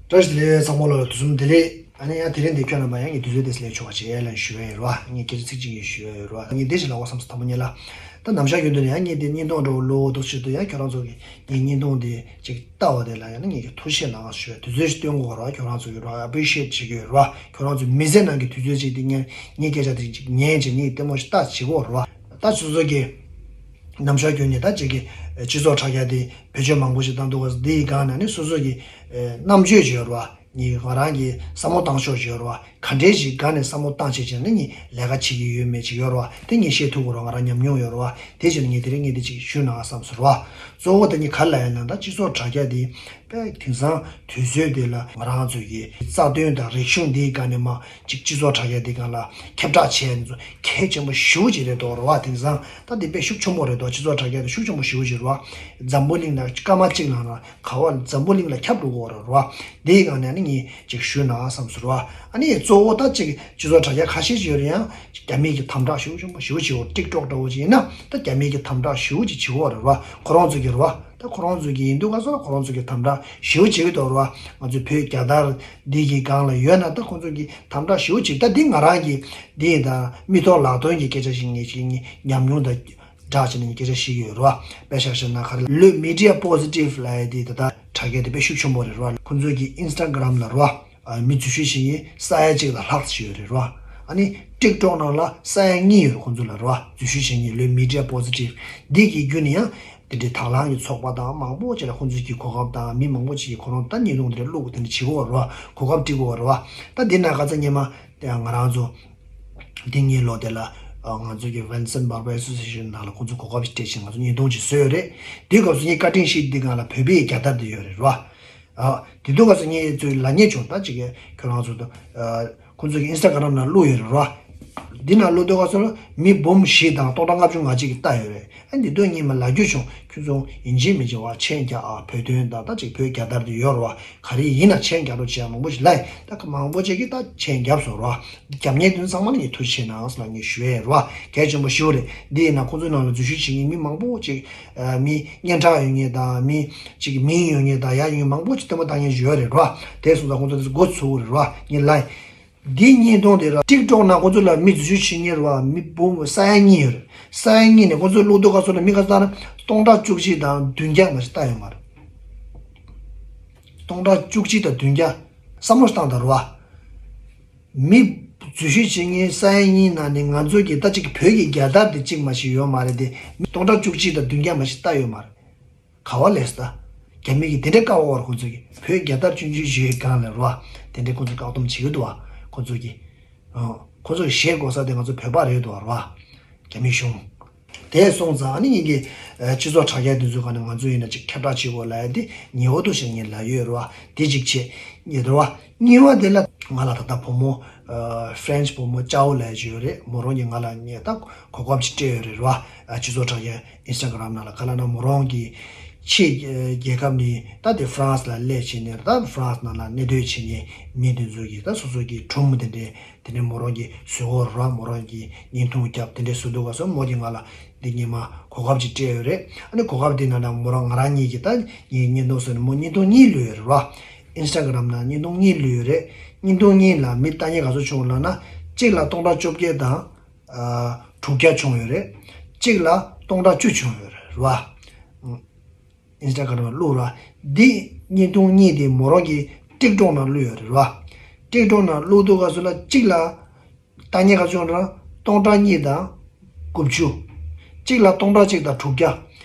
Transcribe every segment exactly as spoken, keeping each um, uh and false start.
བཀྲ་ཤིས་བདེ་ལེགས། ཚང་མ་ལ་དུས་གསུམ་བདེ་ལེགས། ཨ་ནི་ཡང་དེ་རིང་འདི་ཁྱོད་རྣམ་པ་ཡང་ངས་དུས་ཚོད་དེ་ལེན་ཆོག་པ་བྱེད་ཡ་ལ་ཞུ་ཡ་ཡོད་རེད་བ། ངས་སྐད་ཆ་ཚིག་གཅིག་ཡིན་ཞུ་ཡ་ཡོད་རེད་བ། ངས་འདི་ཞིག་ལབ་དགོས་བསམ་སོང་དང་པོ་ཉིད་ལ། ད་ནམ་ཞག་རྒྱུན་དུ་ནས་ཡང་ངས་འདི་བརྙན་ཐུང་འདྲ་བོ་ལོ་འདུག་ཆེད་དུ་ཡང་ཁྱོད་རང་ཚོ་གིས་ངའི་བརྙན་ཐུང་འདི་ཅིག་ལྟ་བ་དེ་ལ་ཡང་ན་ངས་ཀྱི་ཐུགས་རྗེ་གནང་ཞུ་ཡ། དུས་ཚོད་ཞིག་སྟོན་དགོས་རེད་བ། ཁྱོད་རང་ཚོ་གིས་རེད་བ། ཨེ་པི་རི་ཤི་ཨེཊ་བྱེད་ཀྱི་ཡོད་རེད་བ། ཁྱོད་རང་ཚོ་མི་ཚེ་ནང་གི་དུས་ཚོད་ཅིག་འདི་ངས་ངའི་སྐད་ཆ་དེ་ཅིག་ཉན་བྱས་ངས་ལྟད་མོ་ཞིག་ལྟ་བྱེད་དགོས་རེད་བ། ད་སོ་སོ་གི་ནམ་ཞག་རྒྱུན་ནས་ད་ཅིག་གི་སྤྱི་ཚོགས་དྲ་རྒྱ་དེ་བེད་སྤྱོད་མང་པོ་ཞིག་བཏང་འདུག་ག་འདིའི་སྒང་ནས་ནི་སོ་སོ་གི་རྣམ་དཔྱོད་ཅིག་ཡོད་རེད་བ། ངས་ང་རང་གི་བསམ་བློ་བཏང་ཕྱོགས་ཅིག་ཡོད་རེད་བ། ག་འདྲའི་ཞིག་སྒང་ནས་བསམ་བློ་བཏང་བྱས་བྱས་ནས་ངས་ལས་ཀ་བྱེད་ཀྱི་ཡོད་མེད་ཅིག་ཡོད་རེད་བ། དེ་ངས་བཤད་ཐུབ་དགོས་རེད། ང་རང་ཉམས་མྱོང་ཡོད་རེད་བ། དེ་བྱས་ནས་ངས་དེ་རིང་ངས་དེ་ཅིག་ཞུས་ན་བསམ་སོང་རེད་བ། གཙོ་བོ་ད་ངས་ག་རེ་ལབ་ཡ་ན་ད་སྤྱི་ཚོགས་དྲ་རྒྱ་དེ་དཔེ་དེང་སང་དུས་ཚོད་དེ་ལ་ང་རང་ཚོ་གི་རྩ་དོན་དང་རིག་གཞུང་འདིའི་སྒང་ནས་མ་ཅིག་སྤྱི་ཚོགས་དྲ་རྒྱ་འདི་སྒང་ལ་ཁྱབ་བསྒྲགས་བྱས་ནས་ཚོ་གལ་ཆེན་པོ་ཞེ་པོ་ཅིག་རེད་འདུག་རེད་བ། དེང་སང་ད་འདི་དཔེ་ཤུགས་ཆེན་པོ་རེད་འདུག་སྤྱི་ཚོགས་དྲ་རྒྱ་དེ་ཤུགས་ཆེན་པོ་ཞེ་པོ་ཅིག་རེད་བ། འཛམ་བུ་གླིང་ལ་སྐར་མ་གཅིག་ནང་ལ་ག་བ་འཛམ་བུ་གླིང་ལ་ཁྱབ་འགྲོ་གི་ཡོད་རེད་བ། འདིའི་སྒང་ནས་ནི་ངས་ཅིག་ཞུས་ན་བསམ་སོང་རེད་བ། ཨ་ནི་གཙོ་བོ་ད་ཅིག་སྤྱི་ཚོགས་དྲ་རྒྱ་ཁ་ཤས་ཅིག་ཡོད་རེད། ཡང་རྒྱ་མི་གི་དམ་དྲག་ཞེ་པོ་ཆེན་པོ་ཞེ་པོ་ཅིག་ཡོད། ཊིག་ཊོག་འདྲ་བོ་ཅིག་ཡིན་ན་ད་རྒྱ་མི་གི་དམ་དྲག་ཞེ་པོ་ཅིག་བྱེད་ཀྱི་ཡོད་རེད་བ། ཁོ་རང་ཚོ་གི་རེད་བ། ད་ཁོ་རང་ཚོ་གི་ཡིན་དུས་ག་ཚོད་ལ་ཁོ་རང་ཚོ་གི་དམ་དྲག་ཞེ་པོ་བྱེད་ཀྱི་འདུག་རེད་བ། ང་ཚོའི་བོད་རྒྱལ་དར་འདི་གི་སྒང་ལ་ཡོད་ན་ད་ཁོ་ཚོ་གི་དམ་དྲག་ཞེ་པོ་བྱེད། ད་འདི་ང་རང་གི་འདི་ཡིན། ད་མི་ཐོག་ལག་དོན་གྱི་སྐད་ཆ་ཞིག་ངས་ཅིག་ངས་ཉམས་མྱོང་དང་སྦྲགས་བྱས་ནས་ངས་སྐད་ཆ་བཤད་ཀྱི་ཡོད་རེད་བ། དཔེ་ཆ་བཞག་ན་ག་རེ་ལོས་མི་ཌི་ཡ་པོ་སི་ཊིབ་ལབ་ཡ་དེ་ད་ལྟ་དྲ་རྒྱ་དེ་དཔེ་ཤུགས་ཆེན་པོ་རེད་རེད་བ། ཁོ་ཚོ་གི་ཨིན་སི་ཊ་གྷ་རམ་ལ་རེད་བ། ཨ། མི་འཛུལ་ཞུགས་བྱེད་མཁན་ས་ཡ་གཅིག་ལ་ལྷག་ཙམ་ཡོད་རེད་རེད་བ། ཨ་ནི་ཊིག་ཊོག་ནང་ལ་ས་ཡ་གཉིས་ཡོད་རེད་ཁོང་ཚོ་ལ་རེད་བ། འཛུལ་ཞུགས་བྱེད་མཁན་ལོས་མི་ཌི་ཡ་པོ་སི་ཊིབ་འདི་གི་བརྒྱུད་ནས་ཡང་དེ་འདྲའི་དང་བླངས་ཀྱི་ཚོགས་པ་དང་མང་པོ་ཅིག་ལ་ཁོང་ཚོའི་གི་གོ་སྐབས་དང་མི་མང་པོ་ཅིག་གིས་ཁོ་རང་ད་བརྙན་ཐུང་དེ་འདྲ་བླུགས་དེ་འདྲ་བྱེད་ཀྱི་ཡོད་རེད་བ། གོ་སྐབས་སྤྲད་ཀྱི་ཡོད་རེད་བ། ད་འདི་ན་ག་ཚོད་སྔོན་མ་ང་རང་ཚོ་འདི་སྔོན་ལོ་དེ་ལ་ང་ཚོ་གི་Vincent Barber Association ནང་ལ་ཁོང་ཚོ་གོ་སྐབས་ཅིག་སྤྲད་བྱས་ང་ཚོ་བརྙན་ཐུང་ཅིག་བཟོས་ཡོད་རེད། དེའི་སྐབས་སུ་ངས་ཀ་ཊིང་ཤིཊ་འདི་སྒང་ལ་བོད་པའི་རྒྱལ་དར་འདི་ཡོད་རེད་རེད་བ། ཨ། དེ་དུས་སྐབས་སུ་ངས་ཚོས་ལབ་མཁན་བྱུང་། ད་ཅིག་གིས་ཁྱོད་རང་ཚོ་དང་། ཨ། ཁོང་ཚོ་གི་ཨིན་སི་ཊ་གྷ་རམ་ནང་བླུགས་ཡོད་རེད་རོ། འདི་ནང་བླུགས་དུས་སྐབས་སུ་ལ་མི་འབུམ་བཞི་དང་སྟོང་ཕྲག་ལྔ་བཅུ་ང་གཅིག་གིས་ལྟ་ཡོད་རེད། ཨ། འདི་དུས་ངས་མར་ལབ་རྒྱུ་བྱུང་། ཁྱོད་ཚོ་ཡིན་གཅིག་མིན་གཅིག་བ་མཆན་རྒྱག་ཨ། བོད་དོན་དང་ད་ཅིག་བོད་རྒྱལ་དར་འདི་ཡོད་རེད་བ། ག་རེ་ཡིན་ན་མཆན་རྒྱག་རོགས་བྱེད་ཨ། མང་པོ་ཞིག་ལབ་ཡིན། ད་མང་པོ་ཅིག་གིས་ད་མཆན་བརྒྱབ་སོང་རོ། རྒྱབ་མཁན་དེ་ཚོ་ཚང་མ་ལ་ངས་ཐུགས་རྗེ་ཆེ་གནང་ཟེར་ལ་ངས་ཞུ་ཡས་རེད་བ། གལ་ཆེན་པོ་ཞེ་པོ་རེད། འདི་ཡིན་ན་ཁོང་ཚོའི་ནང་ལ་འཛུལ་ཞུགས་བྱེད་མཁན་མི་མང་པོ་ཅིག་ཨ། མི་སྙན་གྲགས་ཡོད་མཁན་དང་མི་ཅིག་མིང་ཡོད་མཁན་དང་ཡ་ཡོད་མཁན་མང་པོ་ཅིག་ལྟད་མོ་ལྟ་མཁན་ཞིག་ཡོད་རེད་རོ། དེ་སོང་ཙང་ཁོང་ཚོ་དེ་ཚོ་མགོ་ཚོས་རེད་རོ། ངས་ལབ་ཡིན། འདི་བརྙན་ཐུང་དེ་ར་ཊིག་ཊོག་ནང་ཁོང་ཚོ་ལ་མི་འཛུལ་ཞུགས་བྱེད་མཁན་རེད་བ། མི་འབུམ་ས་ཡ་གཉིས་ཡོད་རེད། ས་ཡ་གཉིས་ནས་ཁོང་ཚོས་བླུགས་དུས་སྐབས་སུ་ལ་མི་ག་ཚོད་ལྟར་སྟོང་ཕྲག་བཅུ་གཅིག་དང་བདུན་བརྒྱ་མ་ཞིག་ལྟ་ཡོད་མ་རེད། སྟོང་ཕྲག་བཅུ་གཅིག་དང་བདུན་བརྒྱ། བསམ་བློ་བཏང་དང་རོ། མི་འཛུལ་ཞུགས་བྱེད་མཁན་ས་ཡ་གཉིས་ནང་ནས་ང་ཚོ་གི་ད་ཅིག་བོད་ཀྱི་རྒྱལ་དར་དེ་གཅིག་མ་ཞིག་ཡོད་མ་རེད་དེ། མི་སྟོང་ཕྲག་བཅུ་གཅིག་དང་བདུན་བརྒྱ་མ་ཞིག་ལྟ་ཡོད་མ་རེད། ག་བ་ལས་ད། རྒྱ་མི་གི་དེ་འདྲའི་དཀའ་བ་བར་ཁོང་ཚོ་གི་བོད་རྒྱལ་དར་ཆུང་ཆུང་ཞིག་ཡོད་སྒང་ལ་རོ། དེ་འདྲའི་ཁོང་ཚོ་བཀག་སྡོམ་བྱེད་ཀྱི་འདུག་བ། ཁོང་ཚོ་གི། ཨོ། ཁོང་ཚོ་གི་བཞེས་དགོས་ས་དེ་ང་ཚོ་བོད་པ་རེད་འདུག་བ་རོ། རྒྱ་མི་གཞུང་། དེ་སོང་ཙང་ཨ་ནི་ངེད་ཀྱི་སྤྱི་ཚོགས་དྲ་རྒྱ་དེ་ཚོའི་སྒང་ནས་ང་ཚོ་ཡིན་ན་ཅིག་ཁྱབ་བསྒྲགས་བྱེད་དགོས་ལབ་ཡ་དེ་ཉེ་བོ་དུ་ཞིག་ངས་ལབ་ཡོད་རོ། དེ་གཅིག་བྱས། ཉེ་རོ། གཉིས་པ་དེ་ལ་ང་ལ་ད་ལྟ་བུ་མོ། ཨ། French་བུ་མོ་ཅའོ་ལབ་ཡ་ཅིག་ཡོད་རེད། མོ་རང་གིས་ང་ལ་ངས་ད་གོ་སྐབས་ཅིག་སྤྲད་ཡོད་རེད་རོ། ཨ། སྤྱི་ཚོགས་དྲ་རྒྱ་Instagram་ནང་ལ། ག་ལབ་ན་མོ་རང་གི་ཕྱི་རྒྱལ་ཁབ་ནས་ད་དེ་France་ལ་སླེབས་བྱས་ནས་ད་France་ནང་ལ་གནས་སྡོད་བྱེད་མཁན་མི་དེ་ཚོ་གིས་ད་སོ་སོ་གི་སྒྲུང་དེ་འདྲའི་དེ་ནས་མོ་རང་གིས་བཟོས་ཡོད་རེད། མོ་རང་གིས་བརྙན་ཐུང་བརྒྱབ་དེ་འདྲའི་བཟོས་འདུག་ག་སོ་མོ་གིས་ང་ལ་འདི་སྔོན་མ་གོ་སྐབས་ཅིག་སྤྲད་ཡོད་རེད། ཨ་ནི་གོ་སྐབས་དེ་ནང་ལ་མོ་རང་ང་རང་གཉིས་ཀྱིས་ད་ངའི་བརྙན་ཐུང་བཟོས་ནས་མོ་བརྙན་ཐུང་གཉིས་བླུགས་ཡོད་རེད་རོ། Instagram་ནང་བརྙན་ཐུང་གཉིས་བླུགས་ཡོད་རེད། བརྙན་ཐུང་གཉིས་ལ་མི་ལྟ་མཁན་ག་ཚོད་བྱུང་ལབ་ན། གཅིག་ལ་སྟོང་ཕྲག་བཅོ་བརྒྱད་དང་། ཨ། དྲུག་བརྒྱ་བྱུང་ཡོད་རེད། གཅིག་ལ་སྟོང་ཕྲག་བཅུ་བྱུང་ཡོད་རེད་ར། Instagram་ལ་བླུགས་ར། འདི་བརྙན་ཐུང་གཉིས་དེ་མོ་རང་གི་TikTok་ནང་བླུགས་ཡོད་རེད་ར། TikTok་ནང་བླུགས་དུས་སྐབས་སུ་ལ་གཅིག་ལ་ལྟ་མཁན་ག་ཚོད་ཡོད་རེད། སྟོང་ཕྲག་གཉིས་དང་དགུ་བཅུ། གཅིག་ལ་སྟོང་ཕྲག་གཅིག་དང་དྲུག་བརྒྱ།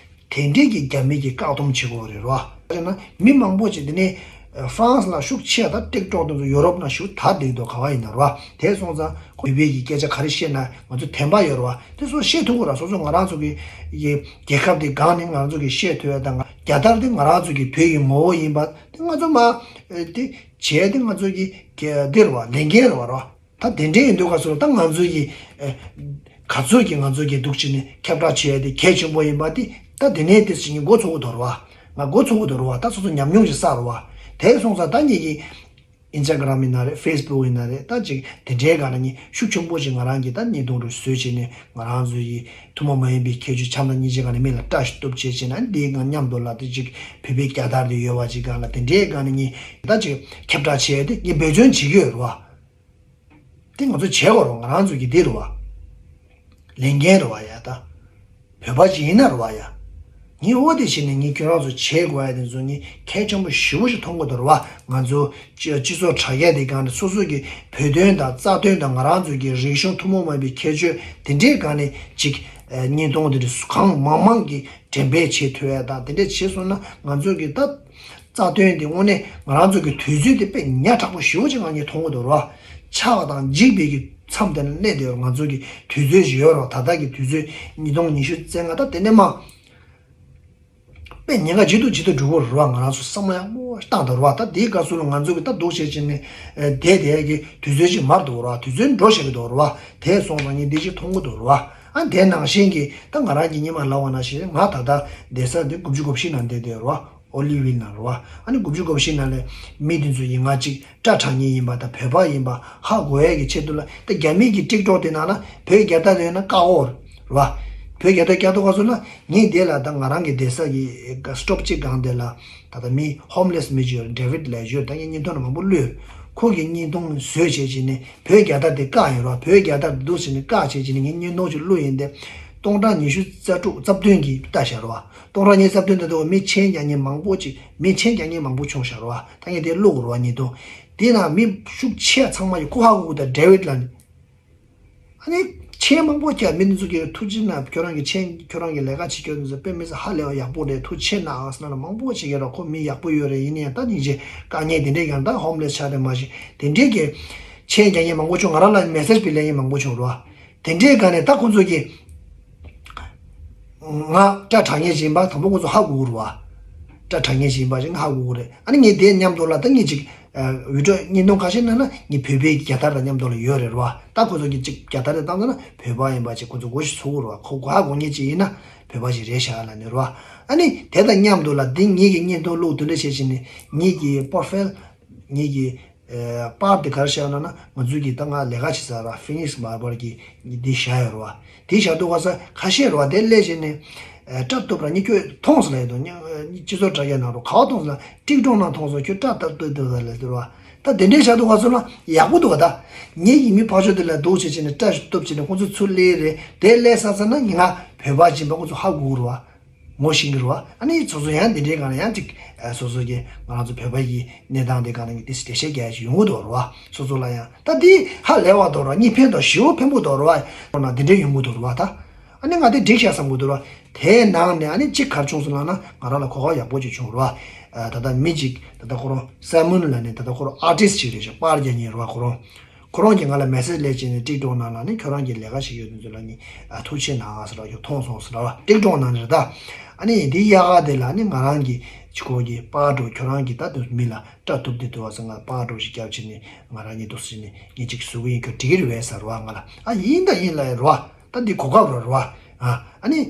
དེ་འདྲས་ཀྱི་རྒྱ་མི་གིས་བཀག་སྡོམ་བྱེད་ཀྱི་ཡོད་རེད་ར། ཡང་ན་མི་མང་པོ་ཅིག་དེ་ནས་France་ལ་ཤུགས་ཆེ་ད་TikTok་དེ་ཚོ་ཡུ་རོབ་ནང་ཞུ་ད་འགྲིག་འདུག་ག་བ་ཡིན་ན་ར། དེ་སོང་ཙང་ཁོ་བོད་པའི་གི་སྐད་ཆ་ག་རེ་བཤད་ན་ང་ཚོ་དད་པ་ཡོད་ར། དེ་ཚོ་བཤད་ཐུབ་ཀྱི་ར། སོ་སོ་ང་རང་ཚོ་གི་ཡི་རྒྱལ་ཁབ་དེ་སྒང་ནས་ང་རང་ཚོ་གི་བཤད་ཐུབ་ཡ་དང་རྒྱལ་དར་དེ་ང་རང་ཚོ་གི་བོད་ཡི་ངོ་བོ་ཡིན་པ་དེ་ང་ཚོ་མ་དེ་བྱས་དེ་ང་ཚོ་གི་ག་འདི་ར་བ་ལས་འགན་ར་བ་ར། ད་དེ་འདྲའི་ཡིན་དུས་སྐབས་སུ་ད་ང་ཚོ་གི་ཨེ། ག་ཚོད་ཀྱིས་ང་ཚོ་གི་འདུག་བྱས་ནས་ཁྱབ་བསྒྲགས་བྱེད་ཡ་དེ་གལ་ཆེན་པོ་ཡིན་པ་དེ་ད་དེ་ནས་དེ་ཟིན་གྱི་མགོ་ཚོས་ཀྱི་འདུག་ར་བ། ང་མགོ་ཚོས་ཀྱི་འདུག་ར་བ། ད་སོ་སོ་ཉམས་མྱོང་ཞིག་བསགས་ར་བ། དེ་སོང་ཙང་ད་ངེད་ཀྱི་ ཨིན་སྟ་གྷི་རམ་ཡིན་ན་རེད། ཕེ་སི་བུག་ཡིན་ན་རེད། ད་ཅིག་དེ་འདྲའི་སྒང་ལ་ནི་ཤུགས་ཆེན་པོ་ཞིག་ང་རང་གིས་ད་བརྙན་ཐུང་རུ་བཟོས་བྱས་ནས་ང་རང་ཚོ་ཡི་ཐུན་མོང་མ་ཡིན་པའི་ཁྱད་ཆོས་ཆ་འདྲ་གཉིས་ཆའི་སྒང་ནས་མི་ལ་བཀྲ་ཤིས་སྟོབས་ཆེ་བྱས་ན་འདིའི་སྒང་མཉམ་དུ་ལ་དེ་ཅིག་བོད་པའི་རྒྱལ་དར་དེ་ཡོད་པ་ཅིག་སྒང་ལ་དེ་འདྲའི་སྒང་ནས་ནི་ད་ཅིག་ཁྱབ་བསྒྲགས་བྱས་ཏེ་ངས་འབད་བརྩོན་བྱེད་ཀྱི་ཡོད་རེད་བ། དེ་ང་ཚོ་བྱེད་དགོས་རེད་བ། ང་རང་ཚོ་གི་འདི་རེད་བ། ལས་འགན་རེད་བ་ཡ་ད། བོད་པ་ཅིག་ཡིན་ན་རེད་བ་ཡ། ངས་འོ་དེ་བྱས་ནས་ངས་ཁྱོད་རང་ཚོ་བྱེད་དགོས་ཡ་དེ་ཚོ་ངས་གལ་ཆེན་པོ་ཞེ་པོ་ཞིག་མཐོང་གི་འདུག་རེད་བ། ང་ཚོ་སྤྱི་སྤྱི་ཚོགས་དྲ་རྒྱ་དེ་སྒང་ནས་སོ་སོ་གི་བོད་དོན་དང་རྩ་དོན་དང་ང་རང་ཚོ་གི་རིག་གཞུང་ཐུན་མོང་མ་ཡིན་པའི་ཁྱད་ཆོས་དེ་འདྲའི་སྒང་ནས་ཅིག་བརྙན་ཐུང་དེ་འདྲ་གང་མང་མང་གི་འགྲེམས་སྤེལ་བྱེད་ཐུབ་ཡ་དང་དེ་འདྲ་བྱས་སོང་ན་ང་ཚོ་གི་ད། རྩ་དོན་དེ་དངོས་གནས་ང་རང་ཚོ་གི་དུས་ཚོད་དེ་དཔེ་ཉག་ཕྲ་པོ་ཞེ་པོ་ཅིག་ང་གཉིས་མཐོང་གི་འདུག་ར། ཆགས་པ་དང་འཇིག་པའི་གི་མཚམས་དེ་ན་གནས་བསྡད་ཡོད་ར། ང་ཚོ་གི་དུས་ཚོད་ཅིག་ཡོད་ར། ད་ལྟ་གི་དུས་ཚོད་ཉིས་སྟོང་ཉི་ཤུ་རྩ་ལྔ་ད་དེ་ནས་མ་དཔེ་ཉེན་ཁ་ཇེ་སྡུག་ཇེ་སྡུག་འགྲོ་གི་ར། ང་རང་ཚོ་བསམ་བློ་ཡག་པོ་བཏང་འདུག་ར། ད་དེའི་སྐབས་སུ་ལ་ང་ཚོ་གི་ད་འདུག་བྱས་བྱས་ནས་བསྡད་བསྡད་གི་དུས་ཚོད་ཅིག་མར་འདུག་ར། དུས་ཚོད་འགྲོ་བཞིན་གི་འདུག་ར། དེ་སོང་ཙང་ངས་འདི་ཅིག་མཐོང་གི་འདུག་ར། ཨ་དེ་ནང་བཞིན་གི་ད་ང་རང་གི་སྔོན་མ་ལབ་པ་ནང་བཞིན་ང་ད་ལྟ་བསྡད་ས་འདི་དགུ་བཅུ་གོ་བཞི་ནང་བསྡད་བསྡད་ར། ཨོ་ལི་ཝིལ་ནང་རེད་བ། ཨ་ནི་དགུ་བཅུ་གོ་བཞི་ནང་ལས་མི་དེ་ཚོ་ཡིན་ང་གཅིག་སྐྲ་བྲེག་མཁན་ཡིན་པ་དང་བོད་པ་ཡིན་པ་ཧ་གོ་ཡས་ཀྱི་ཆེད་དུ་ལ། ད་རྒྱ་མི་གི་ཊིག་ཊོག་དེ་ནང་ན་བོད་རྒྱལ་དར་ཡོད་ན་བཀག་འོ་རེད་བ། བོད་རྒྱལ་དར་བཀག་ཐུབ་ག་སོང་ན་ངས་དེ་ལ་ད་ང་རང་གི་བསྡད་ས་གི་སི་ཊོབ་གཅིག་སྒང་དེ་ལ་ད་ལྟ་མི་ཧོམ་ལེ་སི་མི་གཅིག་ཡོད་རེད། ཌེ་ཝིཌ་ལབ་ཡོད། ད་ངས་བརྙན་ཐུང་ནང་མང་པོ་བླུགས་ཡོད། ཁོ་གི་བརྙན་ཐུང་བཟོས་བྱས་བྱས་ནས་བོད་རྒྱལ་དར་དེ་བཀག་ཡོད་རེད་བ། བོད་རྒྱལ་དར་དེ་འདུག་བྱས་ནས་བཀག་བྱས་བྱས་ནས་ངས་བརྙན་ཐུང་ཅིག་བླུགས་ཡིན་ཏེ། སྟོང་ཕྲག་ཉི་ཤུ་རྩ་དྲུག་རྩ་བདུན་གྱིས་ལྟ་བཞག་རེད་བ། སྟོང་ཕྲག་ཉི་ཤུ་རྩ་བདུན་དེ་འདུག་མི་མཆན་རྒྱག་མཁན་མང་པོ་ཅིག་མི་མཆན་རྒྱག་མཁན་མང་པོ་བྱུང་བཞག་རེད་བ། ད་ངས་དེ་བླུགས་རེད་བ་བརྙན་ཐུང་། དེ་ནང་མི་ཤུགས་ཆེ་ཚང་མ་ཡིས་ཁོ་ཧ་གོ་གི་འདུག་ཌེ་ཝིཌ་ལབ་ནས། ཨ་ནི་མཆན་མང་པོ་རྒྱག་མི་འདི་ཚོ་གིས་ཐུགས་རྗེ་གནང་། ཁྱོད་རང་གི་མཆན་ཁྱོད་རང་གི་ལས་ཀ་བྱེད་རྒྱུ་འདི་ཚོ་དཔེ་མི་སྲིད་ཧ་ལས་པ་ཡག་པོ་རེད། ཐུགས་རྗེ་གནང་ཨ་ཟེར་ན་མང་པོ་བྱེད་ཀྱི་རེད། ཁོ་མི་ཡག་པོ་ཡོད་རེད། ཡིན་ནའི་ད་སྙིང་རྗེ་དཀའ་ངལ་དེ་འདྲས་ཀྱང་ད་ཧོམ་ལེ་སི་ཆགས་རེད་མ་གཞི་དེ་འདྲས་ཀྱི་མཆན་རྒྱག་མཁན་མང་པོ་བྱུང་། ང་རང་ལ་མེ་སེ་ཇི་ཕུལ་མཁན་མང་པོ་བྱུང་རེད་བ། དེ་འདྲའི་སྒང་ནས་ད་ཁོང་ཚོ་གིས་ང་སྐྲ་བྲེག་མཁན་ཞིག་ཡིན་པ་དང་པོ་ཁོང་ཚོ་ཧ་གོ་གི་རེད་བ། སྐྲ་བྲེག་མཁན་ཞིག་ཡིན་པ་ཞིག་ང་ཧ་གོ་གི་རེད། ཨ་ནི་ངས་དེའི་མཉམ་དུ་ལ་ད་ངས་ཅིག་ཨ་བི་ཌི་ཡོ་བརྙན་ཐུང་ཁ་ཤས་ནང་ན་ངས་བོད་པའི་རྒྱལ་དར་དང་མཉམ་དུ་ལ་ཡོད་རེད་བ། ད་ཁོང་ཚོ་གིས་ཅིག་རྒྱལ་དར་དེ་བཏང་ཙང་ན་བོད་པ་ཡིན་པ་ཅིག་ཁོང་ཚོ་མགོ་ཞིག་ཚོས་གི་རེད་བ། ཁོ་གོ་ཧ་གོ་མཁན་ཅིག་ཡིན་ན་བོད་པ་ཞིག་རེད་ཤག་ལབ་ནས་རེད་བ། ཨ་ནི་དེ་དང་མཉམ་དུ་ལ་འདི་ངེད་ཀྱི་བརྙན་ཐུང་བླུགས་དེ་འདྲ་བྱས་བྱས་ནས་ངེད་ཀྱི་པོ་རོ་ཕའིལ་ངེད་ཀྱི་ཨ་པར་དེ་ག་རེ་བཞག་ཡོད་ན་ང་ཚོའི་གི་ད་ང་ལས་ཀ་བྱེད་ས་ར་ཧྥི་ནིག་སི་བྷར་བར་གྱི་འདི་བཞག་ཡོད་རེད་བ། དེ་བཞག་དུས་ག་ས་ཁ་ཤས་རེད་བ། དེ་སླེབས་བྱས་ནས་ཨ་སྐྲ་གཏུབ་ར་ནི་ཁྱོད་མཐོང་སོང་ལབ་ཡོད་དོ། སྤྱི་ཚོགས་དྲ་རྒྱ་ནང་རུ་ག་བ་མཐོང་སོང་ལ་ཊིག་ཊོག་ནང་མཐོང་སོང་། ཁྱོད་སྐྲ་གཏུབ་གཏུབ་གཏུབ་ལབ་ཡོད་རེད་བ། ད་དེ་འདྲའི་བཞག་དུས་ག་ས་ལ་ཡག་པོ་འདུག་བ། ད་ངེད་ཀྱི་མི་ཕར་ཕྱོགས་དེ་ལ་འདུག་བྱས་བྱས་ནས་སྐྲ་གཏུབ་བྱས་ནས་ཁོང་ཚོ་ཚུར་སླེབས་རེད། དེ་སླེབས་ཚར་ཚར་ན་ང་བོད་པ་ཡིན་པ་ཁོང་ཚོ་ཧ་གོ་གི་རེད་བ། ངོ་ཤེས་ཀྱི་རེད་བ། ཨ་ནི་སོ་སོ་ཡང་འདི་འདྲའི་སྒང་ལ་ཡང་ཅིག་ཨ་སོ་སོ་གི་ང་རང་ཚོ་བོད་པ་ཡི་གནས་སྟངས་དེ་སྒང་ལ་ངས་དེ་འགྲེལ་བཤད་རྒྱག་ཡ་ཞིག་ཡོང་གི་འདུག་རེད་བ། སོ་སོ་ལ་ཡང་ད་འདི་ཧ་ལས་པ་འདུག་རེད་བ། གཉིས་ཕན་འདུག་ཞེ་པོ་ཕན་པོ་འདུག་རེད་བ། འོ་ན་འདི་འདྲའི་ཡོང་གི་འདུག་རེད་བ། ད་ཨ་ནི་ང་དེ་འགྲིག་ཤག་བསམ་གི་འདུག་རེད་བ། དེའི་ནང་ནས་ཨ་ནི་གཅིག་ག་རེ་བྱུང་སོང་ལབ་ན་ང་རང་ལ་གོ་སྐབས་ཡག་པོ་ཅིག་བྱུང་རེད་བ། ཨ་ད་ལྟ་མི་གཅིག་ད་ལྟ་ཁོ་རང་སེ་མོན་ལབ་ནས་ད་ལྟ་ཁོ་རང་ཨར་ཊིསི་ཅིག་རེད་ཤག་པར་རྒྱག་མཁན་རེད་བ་ཁོ་རང་། ཁོ་རང་གིས་ང་ལ་མེ་སེ་ཇི་སླེབས་བྱས་ནས་ཊིག་ཊོག་ནང་ལ་ནི་ཁྱོད་རང་གི་ལས་ཀ་ཞིག་ཡོད་དུས་ཚོད་ལ་ནི་ཨ་ཐུགས་རྗེ་གནང་ཟེར་ལ་ཁྱོད་མཐོང་སོང་ཟེར་ལ་ཊིག་ཊོག་ནང་ནས་རེད་ད། ཨ་ནི་འདི་དབྱར་ཁ་དེ་ལ་ནི་ང་རང་གིས་ཅིག་ཁོ་གི་པར་འདྲ་ཁྱོད་རང་གིས་ད་དུང་མི་ལ་སྐྲ་གཏུབ་དུས་དུས་བ་ཟེར་ང་པར་འདྲ་ཞིག་བརྒྱབ་བྱས་ནས་ང་རང་གཉིས་འདུག་ཟེར་ནས་ངས་ཅིག་བཟོ་གི་ཡིན། ཁྱོད་འགྲིག་གི་རེད་པས་ཟེར་བ་ང་ལ། ཨ་ཡིན་ད་ཡིན་ལབ་ཡ་རེད་བ། ད་འདི་གོ་སྐབས་རེད་བ། ཨ་ཨ་ནི།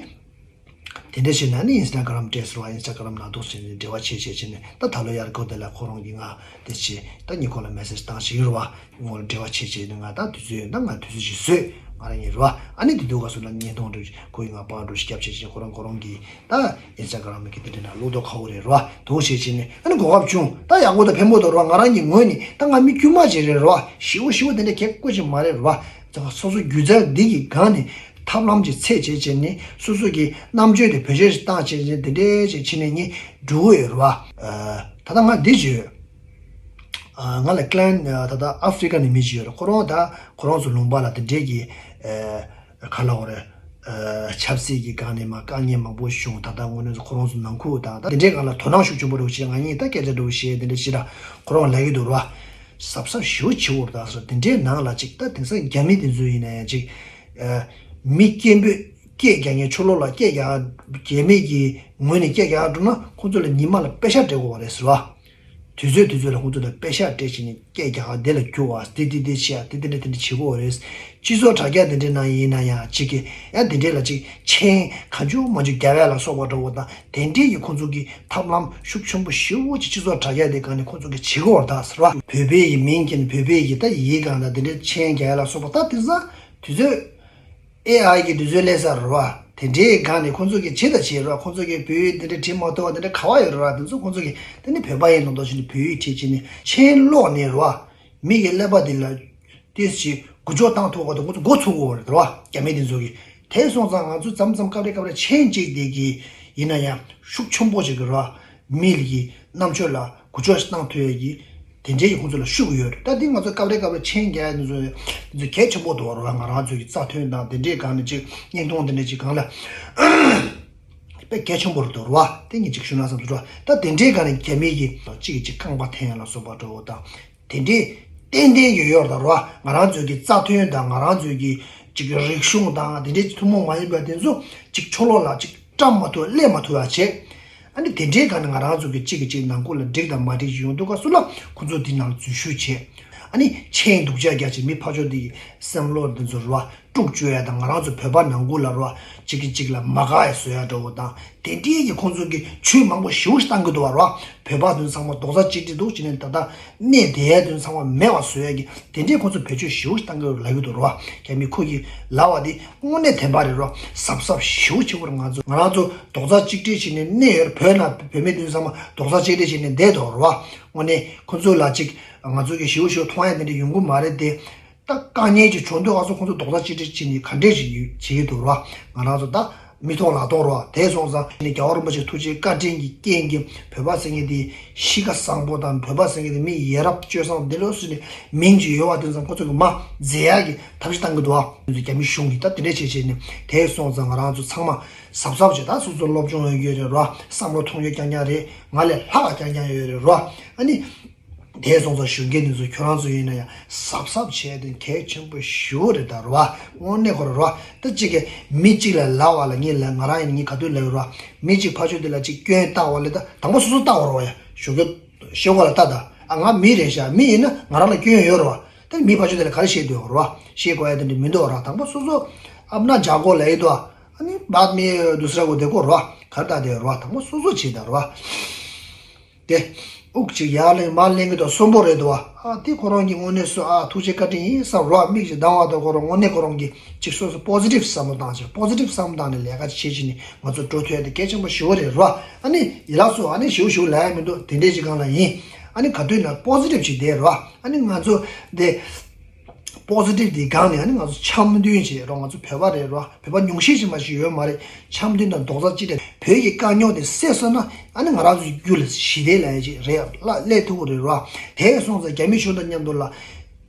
དེ་འདྲ་བྱས་ན་ནི་ཨིན་སི་ཊ་གྷ་རམ་སྤྲད་ཟེར་བ། ཨིན་སི་ཊ་གྷ་རམ་ནང་འདུག་བྱས་ནས་འབྲེལ་བ་བྱས་བྱས་བྱས་ནས་ད་ད་ལོ་དབྱར་ཁ་དེ་ལ་ཁོ་རང་གིས་ང་དེ་བྱས་ད་ཉིད་ཁོ་ལ་མེ་སེ་ཇི་བཏང་བྱེད་ཀྱི་རེད་བ། ངོ་ལ་འབྲེལ་བ་བྱས་བྱས་ནས་ང་ད་དུས་ཚོད་ཡོད་ན་ང་དུས་ཚོད་ཅིག་བཟོས་ང་རང་ཡིན་རེད་བ། ཨ་ནི་དེ་དུས་སྐབས་སུ་ལ་བརྙན་ཐུང་འདྲ་ཁོ་ཡིས་ང་པར་འདྲ་ཞིག་བརྒྱབ་བྱས་བྱས་ཁོ་རང་ཁོ་རང་གིས་ད་ཨིན་སི་ཊ་གྷ་རམ་གི་དེ་འདྲ་ནང་བླུགས་མདོག་ཁ་པོ་རེད་རེད་བ། འདུག་བྱས་བྱས་ནས་ཨ་ནི་གོ་སྐབས་བྱུང་ད་ཡག་པོ་དང་ཕན་པོ་འདུག་རེད་བ། ང་རང་གི་ངོས་ནས་ད་ང་མི་དཀྱུས་མ་ཅིག་རེད་རེད་བ། ཞེ་པོ་ཞེ་པོ་དེ་འདྲ་གལ་དགོས་ཅིག་མ་རེད་རེད་བ། སོ་སོ་སྒྱུ་རྩལ་འདི་གི་སྒང་ནས་ཐབས་ལམ་ཅིག་འཚོལ་བྱས་བྱས་ནས་སོ་སོ་གི་རྣམ་དཔྱོད་དེ་བེད་སྤྱོད་ཅིག་བཏང་བྱས་བྱས་དེ་འདྲས་ཅིག་བྱས་ནས་ངས་འགྲོ་གི་ཡོད་རེད་བ། ཨ་ད་ལྟ་ང་འདི་བྱས་ཡོད། ཨ་ང་ལ་ཀི་ལན་ད་ལྟ་ཨ་ཧྥི་རི་ཀ་ནས་མི་ཅིག་ཡོད་རེད། ཁོ་རང་ད་ཁོ་རང་ཚོ་ལུང་པ་ལ་དེ་འདྲས་ཀྱི་ཨ་ག་ལབ་དགོས་རེད། ཨ་ཆབ་སྲིད་ཀྱི་སྒང་ནས་མ་དཀའ་ངལ་མང་པོ་བྱུང་། ད་ལྟ་དངོས་གནས་ཚོ་ཁོ་རང་ཚོ་ནང་ཁུལ་དང་ད་དེ་འདྲའི་སྒང་ལ་དོ་སྣང་ཤུགས་ཆེན་པོ་འདྲ་བོ་བྱས། ང་གཉིས་ད་སྐད་ཆ་འདྲ་བོ་བཤད་དེ་འདྲ་བྱས་ར་ཁོ་རང་ལབ་ཀྱི་འདུག་ར། གཟབ་གཟབ་ཞེ་པོ་བྱེད་དགོས་རེད་ད་ཟེར། དེ་འདྲའི་ནང་ལ་ཅིག་ད་དེང་སང་རྒྱ་མི་དེ་ཚོ་ཡིན་ན་ཡང་ཅིག་ཨ་མི་སྐད་འབོད་སྐད་རྒྱག་མཁན་ཕྱི་ལོགས་ལ་སྐད་རྒྱག་རྒྱ་མི་གི་ངོས་ནས་སྐད་རྒྱག་འགྲོ་ན་ཁོ་ཚོ་ལ་ཉི་མ་ལ་པེ་ཤག་སྤྲད་དགོས་པ་རེད་ཟེར་བ། དུས་ཚོད་དུས་ཚོད་ལ་ཁོང་ཚོ་ལ་པེ་ཤག་སྤྲད་བྱས་ནས་སྐད་རྒྱག་ག་འདི་ལ་རྒྱུག་པ་འདི་འདི་འདི་བྱེད་ཡ་འདི་འདི་འདྲ་འདི་འདྲ་བྱེད་དགོས་རེད། སྤྱི་ཚོགས་དྲ་རྒྱ་འདི་འདྲའི་ནང་ཡིན་ན་ཡང་གཅིག་གི་ཡང་འདི་འདྲའི་ལ་གཅིག་མཆན་གང་བྱུང་མང་བྱུང་རྒྱག་ཡ་ལ་སོགས་པ་འདྲ་བོ་དང་དེ་འདྲའི་གི་ཁོང་ཚོ་གི་ཐབས་ལམ་ཤུགས་ཆེན་པོ་ཞེ་པོ་ཅིག་སྤྱི་ཚོགས་དྲ་རྒྱ་འདི་སྒང་ནས་ཁོང་ཚོ་གི་བྱེད་དགོས་རེད་ད་ཟེར་བ། བོད་པའི་གི་མིང་གི་བོད་པའི་གི་ད་ཡིག་སྒང་ལ་འདི་འདྲའི་མཆན་རྒྱག་ཡ་ལ་སོགས་པ་ད་དེང་སང་དུས་ཚོད། ཨེ་ཨའི་གི་དུས་ཚོད་སླེབས་ཚར་རེད་བ། དེ་འདྲའི་སྒང་ནས་ཁོང་ཚོ་གིས་བྱེད་དང་བྱེད་རེད་བ། ཁོང་ཚོ་གིས་བོད་ཡིག་དེ་འདྲ་བྲིས་མ་ཐུབ་པ་དེ་འདྲ་ག་བ་ཡོད་རེད་བ། དེ་ཚོ་ཁོང་ཚོ་གིས་དེ་ནི་བོད་པ་ཡིན་ནོ་འདོགས་བྱས་ནས་བོད་ཡིག་བྲིས་བྱས་ནས་མཆན་ཀློག་ནས་རེད་བ། མི་གི་ཀླད་པ་དེ་ལ་ཏོག་ཙམ་མགོ་ལྕོག་བཏང་ཐུབ་པ་དང་ཁོང་ཚོ་མགོ་ཚོས་ཀྱི་ཡོད་རེད་བ། རྒྱ་མི་དེ་ཚོ་གིས། དེ་སོང་ཙང་ང་ཚོ་མཚམས་མཚམས་སྐབས་རེ་སྐབས་རེ་མཆན་གཅིག་དེ་གིས་ཡིན་ན་ཡང་ཤུགས་ཆེན་པོ་ཞིག་གི་རེད་བ། མི་ལ་གི་རྣམ་དཔྱོད་ལ་གུ་ཅོག་ཞིག་བཏང་ཐུབ་ཡས་ཀྱི་དེ་འདྲའི་ཡི་ཁོང་ཚོ་ལ་ཤུགས་ཡོད་རེད། ད་འདི་ང་ཚོ་སྐབས་རེ་སྐབས་རེ་མཆན་རྒྱག་ཡ་འདི་ཚོ་འདི་ཚོ་གལ་ཆེན་པོ་འདུག་རེད་བ། ང་རང་ཚོའི་གི་རྩ་དོན་དང་དེ་འདྲའི་སྒང་ནས་ཅིག་བརྙན་ཐུང་དེ་འདྲ་ཅིག་སྒང་ལ་དཔེ་གལ་ཆེན་པོ་རེད་འདུག་རེད་བ། དེ་ངས་ཅིག་ཞུ་ན་བསམ་སོང་རེད་བ། ད་དེ་འདྲའི་སྒང་ནས་རྒྱ་མི་གི་གཅིག་གིས་གཅིག་རྐང་པ་འཐེན་ཡ་ལ་སོགས་པ་འདྲ་བོ་དང་དེ་འདྲའི་ཏན་ཏན་ཡོད་ཡོད་རེད་བ། ང་རང་ཚོའི་གི་རྩ་དོན་དང་ང་རང་ཚོའི་གི་ཅིག་རིག་གཞུང་དང་དེ་འདྲའི་ཐུན་མོང་མ་ཡིན་པ་དེ་ཚོ་ཅིག་ཕྱོགས་ལོགས་ལ་ཅིག་བཀྲམ་མ་ཐུབ་སླེབས་མ་ཐུབ་ཡ་བྱེད། ཨ་ནི་དེ་འདྲའི་སྒང་ནས་ང་རང་ཚོ་གི་གཅིག་གིས་གཅིག་ནང་ཁུལ་ལ་འགྲིག་དང་མ་འགྲིག་ཅིག་ཡོང་དུས་སྐབས་སུ་ལ་ཁོ་ཚོ་དེ་ནང་འཛུལ་ཞུགས་བྱེད། ཨ་ནི་མཆན་སྡུག་ཅག་རྒྱག་བྱེད། མི་ཕར་ཕྱོགས་དེ་གི་སེམས་བློ་དེ་ཚོ་རེད་བ། དཀྲུག་བཅུག་ཡ་དང་ང་རང་ཚོ་བོད་པ་ནང་ཁུལ་ལ་རེད་བ། གཅིག་གིས་གཅིག་ལ་མ་དགའ་ཡ་བཟོ་ཡ་འདྲ་བོ་དང་དེ་འདྲའི་གི་ཁོ་ཚོ་གི་ཇུས་མང་པོ་ཞེ་པོ་ཞིག་བཏང་གི་འདུག་བ་རེད་བ། བོད་པ་དེ་ཚང་མ་རྡོག་རྩ་གཅིག་སྒྲིལ་འདུག་བྱས་ནས་ད་ལྟ་གནས་བསྡད་ཡ་དེ་ཚང་མ་མེད་པ་བཟོ་ཡ་གི་དེ་འདྲའི་ཁོ་ཚོ་བེད་སྤྱོད་ཞེ་པོ་ཞིག་བཏང་གི་ཡོད་ལབ་ཀྱི་འདུག་རེད་བ། རྒྱ་མི་ཁོ་གི་ལབ་པ་དེ་དངོས་གནས་བདེན་པ་རེད་རོ། གཟབ་གཟབ་ཞེ་པོ་བྱེད་དགོས་རེད། ང་ཚོ་ང་རང་ཚོ་རྡོག་རྩ་གཅིག་སྒྲིལ་བྱས་ནས་གནས་ཡོད་རེད། བོད་ནང་བོད་མི་དེ་ཚང་མ་རྡོག་རྩ་གཅིག་སྒྲིལ་བྱས་ནས་བསྡད་འདུག་རེད་བ། དངོས་གནས་ཁོ་ཚོ་ལ་ཅིག་ང་ཚོ་གི་ཞེ་པོ་ཞེ་པོ་མཐོང་ཡ་དེ་འདྲ་ཡོང་གི་མ་རེད་དེ། ད་དཀའ་ངལ་ཅིག་བྱུང་དུས་ང་ཚོ་ཁོང་ཚོ་རྡོག་རྩ་གཅིག་སྒྲིལ་བྱས་ནས་ག་འདྲས་ཞིག་ཡོད་བྱེད་ཀྱི་འདུག་ར། ང་རང་ཚོ་ད་མི་མཐོང་ལག་མཐོང་ར། དེ་སོང་ཙང་ནི་རྒྱལ་བ་རིན་པོ་ཆེ་ཐུགས་རྗེ་བཀའ་དྲིན་གྱི་རྐྱེན་གྱིས་བོད་པ་ཟེར་མཁན་དེ་གཤིས་ཀ་བཟང་པོ་དང་བོད་པ་ཟེར་མཁན་དེ་མི་ཡ་རབས་སྤྱོད་བཟང་འདི་ལོ་སུ་ནི་མིང་ཅིག་ཡོད་པ་དེ་ཚང་ཁོ་ཚོ་གི་མ་མཛེས་ཡག་གི་ཐབས་ཤེས་བཏང་གི་འདུག་ཨ། ཁོ་ཚོ་རྒྱ་མི་གཞུང་གིས་ད་དེ་འདྲས་བྱས་བྱས་ནས། དེ་སོང་ཙང་ང་རང་ཚོ་ཚང་མ་གཟབ་གཟབ་བྱས། ད་སོ་སོ་སློབ་སྦྱོང་ཡོད་རྒྱུ་རེད་ར། བསམ་བློ་གཏོང་རྒྱུ་རྐྱང་རྐྱང་རེད། ང་ལས་ལྷག་རྐྱང་རྐྱང་ཡོད་རེད་ར། ཨ་ནི། དེ་སོང་ཙང་གཞོན་སྐྱེས་འདི་ཚོ་ཁྱོད་རང་ཚོ་ཡིན་ན་ཡང་གཟབ་གཟབ་བྱས་ཏེ་གལ་ཆེན་པོ་ཞེ་པོ་རེད་ད་ར་བ། དངོས་གནས་ཁོ་ར་བ། ད་གཅིག་གིས་མི་གཅིག་ལ་ལབ་པ་ལ་ངས་ལབ། ང་རང་ཡིན་ངས་ག་དུས་ལབ་ཡོད་ར། མི་གཅིག་ཕར་ཕྱོགས་དེ་ལ་གཅིག་སྐྱོན་བཏགས་པ་ལ་ད་དང་པོ་སོ་སོ་བཏགས་པ་ར་བ་ཡ། ཞོགས་ཀས་ཤོག་གུ་ལ་ལྟ་ད། ཨ་ང་མི་རེད་ཤག་མི་ཡིན་ན་ང་རང་ལ་སྐྱོན་ཡོད་ར་བ། ད་མི་ཕར་ཕྱོགས་དེ་ལ་ག་རེ་བཤད་འདོད་ར་བ། བཤད་དགོས་ཡ་དེ་འདྲ་མི་འདུག་ར། དང་པོ་སོ་སོ་ཨབ་ན་ཇག་གོ་ལ་ཡི་དོ། ཨ་ནི་བཱད་མི་དུ་སྲ་གོ་དེ་གོ་ར་བ། ག་རེ་ལྟ་དེ་ར་བ། དང་པོ་སོ་སོ་བྱེད་ད་ར་བ། དེ། དབུགས་གཅིག་ཡར་ལེན་མར་ལེན་གྱི་དོ་གསོན་པོ་རེད་དོ། ཨ་དེ་ཁོ་རང་གི་དངོས་གནས་སུ་ཨ་ཐུགས་རྗེ་བཀའ་དྲིན་ཡིན་བསམ་རོགས། མིག་ཅིག་གདངས་པ་དང་ཁོ་རང་དངོས་གནས་ཁོ་རང་གི་ཅིག་སོ་སོ་པོ་ཟི་ཊིབ་བསམ་བློ་བཏང་བྱས། པོ་ཟི་ཊིབ་བསམ་བློ་བཏང་ནས་ལས་ཀ་ཅིག་བྱེད་ཅིག་ནི་ང་ཚོ་འགྲོ་ཐུབ་ཡ་དེ་གལ་ཆེན་པོ་ཞེ་པོ་རེད་རོ། ཨ་ནི་ཡི་ལགས་སུ་ཨ་ནི་ཞེ་པོ་ཞེ་པོ་ལབ་ཡ་མི་འདུག་དེ་འདྲས་ཅིག་གང་ལ་ཡིན། ཨ་ནི་ག་དུས་ན་པོ་ཟི་ཊིབ་ཅིག་བསྡད་རོ། ཨ་ནི་ང་ཚོ་དེ། པོ་ཟི་ཊིབ་དེ་སྒང་ནས་ཨ་ནི་ང་ཚོ་འཆམ་མཐུན་བྱེད་རོགས། ང་ཚོ་བོད་པ་རེད་རོགས། བོད་པ་ཉུང་ཤས་ཤིག་མ་ཞིག་ཡོད་མ་རེད། འཆམ་མཐུན་དང་རྡོག་རྩ་གཅིག་སྒྲིལ། བོད་ཀྱི་དཀའ་རྙོག་དེ་སེལ་སོང་ན་ཨ་ནི་ང་རང་ཚོའི་རྒྱུད་ལ་ཞི་བདེ་ལབ་ཡ་ཅིག་རེད་ལ་སླེབས་ཐུབ་ཀྱི་རེད་རོགས། དེ་སོང་ཙང་རྒྱ་མི་གཞུང་དང་མཉམ་དུ་ལ་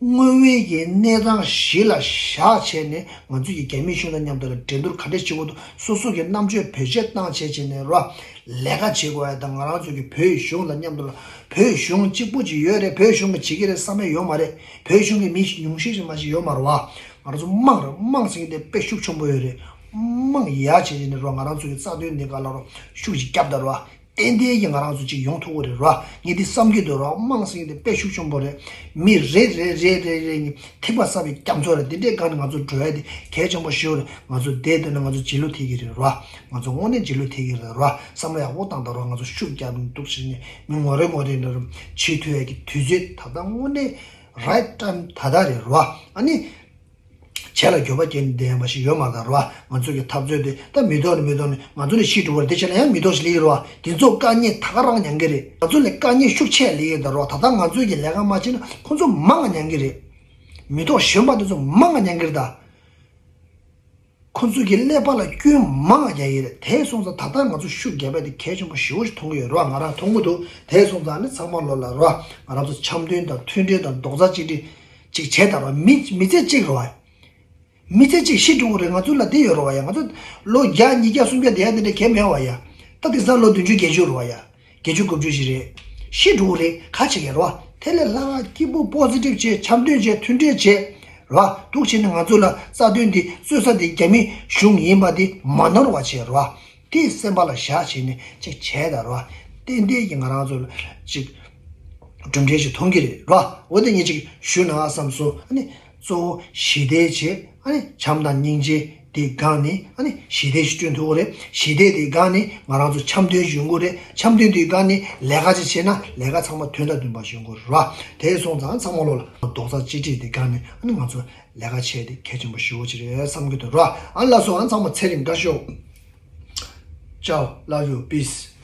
དངོས་ཡོད་ཀྱི་གནས་སྟངས་གཞི་ལ་བཞག་བྱས་ནས་ང་ཚོས་ཀྱི་རྒྱ་མི་གཞུང་དང་མཉམ་དུ་ལ་འགྲན་བསྡུར་ག་འདྲས་བྱེད་དགོས་འདུག་སོ་སོ་གི་རྣམ་དཔྱོད་བེད་སྤྱོད་བཏང་བྱས་བྱས་ནས་རོགས། ལས་ཀ་བྱེད་དགོས་ཡ་དང་། ང་རང་ཚོ་གི་བོད་གཞུང་དང་མཉམ་དུ་ལ་བོད་གཞུང་གཅིག་པུ་ཅིག་ཡོད་རེད། བོད་གཞུང་གི་བྱེད་ཀྱི་རེད་བསམ་ཡ་ཡོད་མ་རེད། བོད་གཞུང་གི་མི་ཉུང་ཤས་ཤིག་མ་ཞིག་ཡོད་མ་རེད་བ། ང་རང་ཚོ་དམངས་རེད། དམངས་ཟེར་མཁན་དེ་དཔེ་ཤུགས་ཆེན་པོ་ཡོད་རེད། དམངས་ཡར་བྱས་བྱས་ནས་རོགས། ང་རང་ཚོ་གི་རྩ་དོན་འདི་ག་ལ་རོགས་ཤུགས་ཅིག་བརྒྱབ་ད་རོགས། ཏན་ཏན་གྱི་ང་རང་ཚོ་ཅིག་ཡོང་ཐུབ་ཀྱི་རེད་རོགས། ངས་འདི་བསམ་གྱི་འདུག་རོགས། དམངས་ཟེར་མཁན་དེ་དཔེ་ཤུགས་ཆེན་པོ་རེད། མི་རེ་རེ་རེ་རེ་རེ་གཉིས་ཐིགས་པ་བསགས་པའི་རྒྱ་མཚོ་རེད། འདི་འདྲའི་སྒང་ནས་ང་ཚོ་འགྲོ་ཡ་དེ་གལ་ཆེན་པོ་ཞིག་རེད། ང་ཚོ་བསྡད་བསྡད་ན་ང་ཚོ་རྗེས་ལུས་ཐེབས་ཀྱི་རེད་རོགས། ང་ཚོ་དངོས་གནས་རྗེས་ལུས་ཐེབས་ཀྱི་རེད་རོགས། བསམ་བློ་ཡག་པོ་བཏང་དང་རོགས། ང་ཚོ་ཤུགས་རྒྱབ་ནས་འདུག་ཟེར་ནས་མི་ངོ་རེ་ངོ་རེ་འདྲ་རུ་བྱེད་ཐུབ་ཡ་གི་དུས་ཚོད་ད་ལྟ་དངོས་གནས་རའིཊ་ཊའིམ་ད་ལྟ་རེད་རོགས། ཨ་ནི། བྱས་ལ་འགྱོད་པ་སྐྱེ་ནས་བསྡད་ཡ་མ་ཞིག་ཡོད་མ་རེད་རོགས། ང་ཚོ་གི་འཐབ་རྩོད་དེ་ད་མི་ཐོག་ནས་མི་ཐོག་ནས་ང་ཚོ་ནས་ཤི་འགྲོ་བ་རེད། དེ་བྱས་ན་ཡང་མི་ཐོག་ཞིག་སླེབས་ཀྱི་རེད་བ། དེ་ཚོ་དཀའ་ངལ་ད་ག་རང་མྱང་གི་རེད། ང་ཚོ་ལས་དཀའ་ངལ་ཤུགས་ཆེ་སླེབས་ཀྱི་ད་རོགས། ད་ལྟ་ང་ཚོས་ཀྱི་ལས་ཀ་མ་བྱས་ན་ཁོ་ཚོ་མང་ང་མྱང་གི་རེད། མི་ཐོག་གཞོན་པ་དེ་ཚོ་མང་ང་མྱང་གི་རེད་ད། ཁོ་ཚོ་གི་ཀླད་པ་ལ་སྐྱོན་མང་ང་རྒྱག་གི་རེད། དེ་སོང་ཙང་ད་ལྟ་ང་ཚོ་ཤུགས་རྒྱབ་པ་དེ་གལ་ཆེན་པོ་ཞེ་པོ་ཞིག་མཐོང་གི་ཡོད་རོགས། ང་རང་མཐོང་གི་འདུག་དེ་སོང་ཙང་ནི་ཚང་མ་ལོ་ལ་རོགས། ང་རང་ཚོ་འཆམ་མཐུན་དང་མཐུན་སྒྲིལ་དང་རྡོག་རྩ་གཅིག་སྒྲིལ་ཅིག་བྱས་དང་རོགས། མི་མི་ཚེ་གཅིག་རོགས། མི་ཚེ་གཅིག་ཤི་འགྲོ་གི་རེད། ང་ཚོ་ལ་དེ་ཡོད་རེད་བ་ཡ། ང་ཚོ་ལོ་བརྒྱ་ཉིས་བརྒྱ་སུམ་བརྒྱ་དེ་ཡ་དེ་འདྲ་གས་མེད་བ་ཡ། ད་དེང་སང་ལོ་བདུན་ཅུ་བརྒྱད་ཅུ་རེད་བ་ཡ། བརྒྱད་ཅུ་དགུ་བཅུ་ཞིག་རེད། ཤི་འགྲོ་གི་རེད། ག་བྱེད་ཀྱི་རེད་བ། དེ་ལས་ལྷག་སྐྱིད་པོ་པོ་ཟི་ཊིབ་བྱེད། འཆམ་མཐུན་བྱེད། མཐུན་སྒྲིལ་བྱེད་རེད་བ། འདུག་བྱས་ནས་ང་ཚོ་ལ་རྩ་དོན་འདི་རྩོད་ས་དེ་རྒྱ་མི་གཞུང་ཡིན་པ་དེ་མ་ནོར་བ་བྱེད་རེད་བ། དེ་སེམས་པ་ལ་བཞག་བྱས་ནས་ཅིག་བྱས་དང་རོགས། ཏན་ཏན་གྱིས་ང་རང་ཚོ་ལ་ཅིག་ གྲུབ་འབྲས་ཅིག་མཐོང་གི་རེད་ར། འོ་དེ་ངས་ཅིག་ཞུ་ན་བསམ་སོང་། ཨ་ནི་གཙོ་བོ་ཞི་བདེ་བྱས། ཨ་ནི་བྱམས་དང་སྙིང་རྗེ་དེའི་སྒང་ནས། ཨ་ནི་ཞི་བདེ་ཞིག་བསྐྲུན་ཐུབ་ཀྱི་རེད། ཞི་བདེ་དེའི་སྒང་ནས་ང་རང་ཚོ་འཆམ་མཐུན་ཞིག་ཡོང་གི་རེད། འཆམ་མཐུན་དེའི་སྒང་ནས་ལས་ཀ་ཅིག་བྱས་ན་ལས་ཀ་ཚང་མ་དོན་དང་ལྡན་པ་ཞིག་ཡོང་གི་རེད་ར། དེ་སོང་ཙང་ཚང་མ་ལོ་ལ་རྡོག་རྩ་གཅིག་སྒྲིལ་དེའི་སྒང་ནས། ཨ་ནི་ང་ཚོ་ལས་ཀ་བྱས་ཏེ་གལ་ཆེན་པོ་ཞེ་པོ་ཅིག་རེད་བསམ་གྱི་འདུག་ར། ཨ་ལགས་སོ། ཨ་ཚང་མ་ཚེ་རིང་དགའ་ཤོག Ciao, love you, peace.